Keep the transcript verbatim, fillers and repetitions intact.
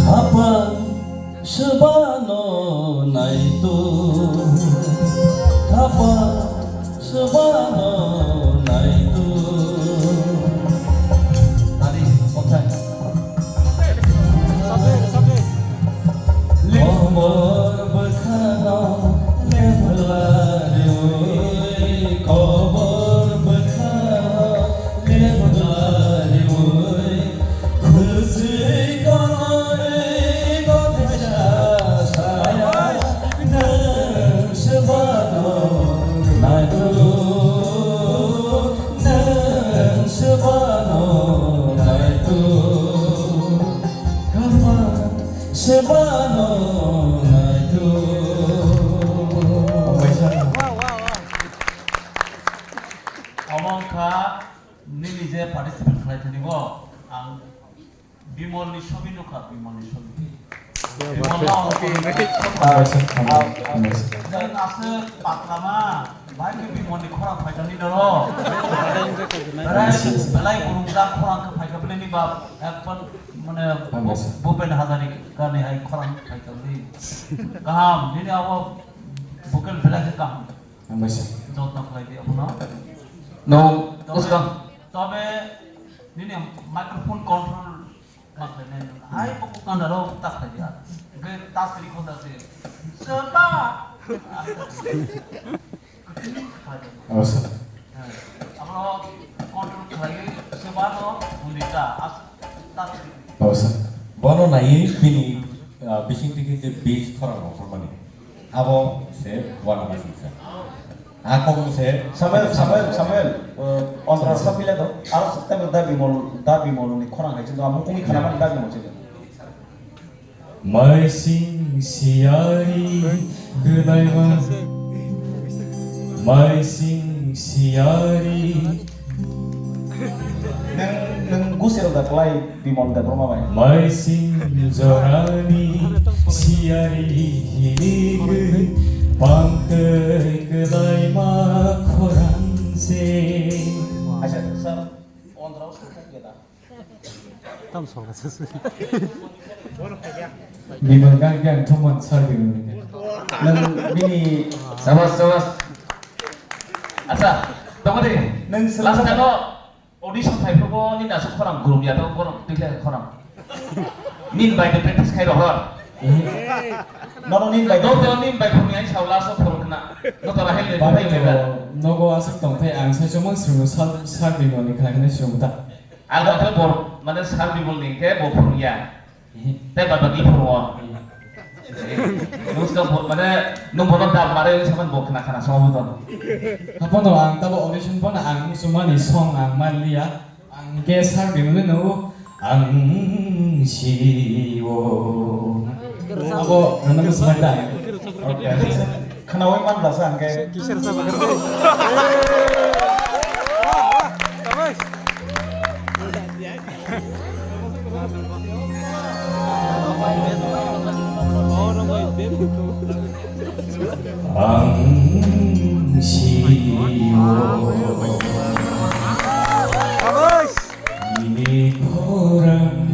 Khapang swbano naito, khapang swbano naito. Ari, okay. Komor bwkhano lepla riwi, komor bwkhano lepla riwi. Khulsi kanai kothesa saya, nang sebano naitu, nang sebano naitu, kama sebano naitu. Omo wngkha nini je participate khlai thani bo ang Bimolni sobi nukha, Bimolni sobi. Bimolno ang aswk patlama, bai khe Bimolni khorang phaikha ni doro. Belai, belai gurungjak khorang khe phaikha bini ni bap, ekbar mane Bhupen Hazarika ni hai khorang phaikha bini. Kaham, nini abo vocal belai khe kaham. Hambaisa. Jotno khlai di abono. No, tobe, uskang. Tobe nini microphone control ma khlai nai nung. Hai buku kanda ro ta khlai di. Ge ta sri khonda se. Seba. Hambaisa. Abono control khlai seba no undita. As ta sri. Hambaisa. Bono nai bini, ah, bising tiki je beat khorang rok mani. Abo se uanama singsa. A kok se Samuel, Samuel, Samuel, uh, on Samuel. Rasa pila to, aro sab table da Bimol, da Bimol ni khorang hai chinto, amo kumi khana mani da Bimol chinto. Maising siyari kwlaima, maising siyari. Nang, nang gusel da klai Bimol Debbarma bai. Maising jorani siyari hilig pangtwi kwlaima khorang se. Acha, sir, on rao sir kok ya da. Tam song ka sir. Bimol gang gang thomon sir Bimol. Nang bini. Sabas, sabas. Acha, tongodi. Nang sir. Last time o Audition phai phuru bo nini aswk khorang grum ya, to borok twi khe khorang. Nini bai de practice khai rohor. Nono nini bai. Noto nini bai phuru yang saula so phuru khna. Noto rahel de Bai phai to, mega. Nogo aswk tong thai ang sai chomang srungo sal, sal bimoni khna khna srungo ta. Alga khe bor, mane sal bimol ni khe bo phuru ya. Tei bad baki phuru o. Nung sika bo, mane, nung bono dal mare wngwi saman bo khna khna sama bo tong. Hapono ang tabo audition bono ang muchungmani song ang manliya. Ang khe sir bimoni no ang sio. Abo nana muchungmani da. Okay. Khnawi man da sa ang khe. Kisar sa bagar. Sabas. Ang sio ini khorang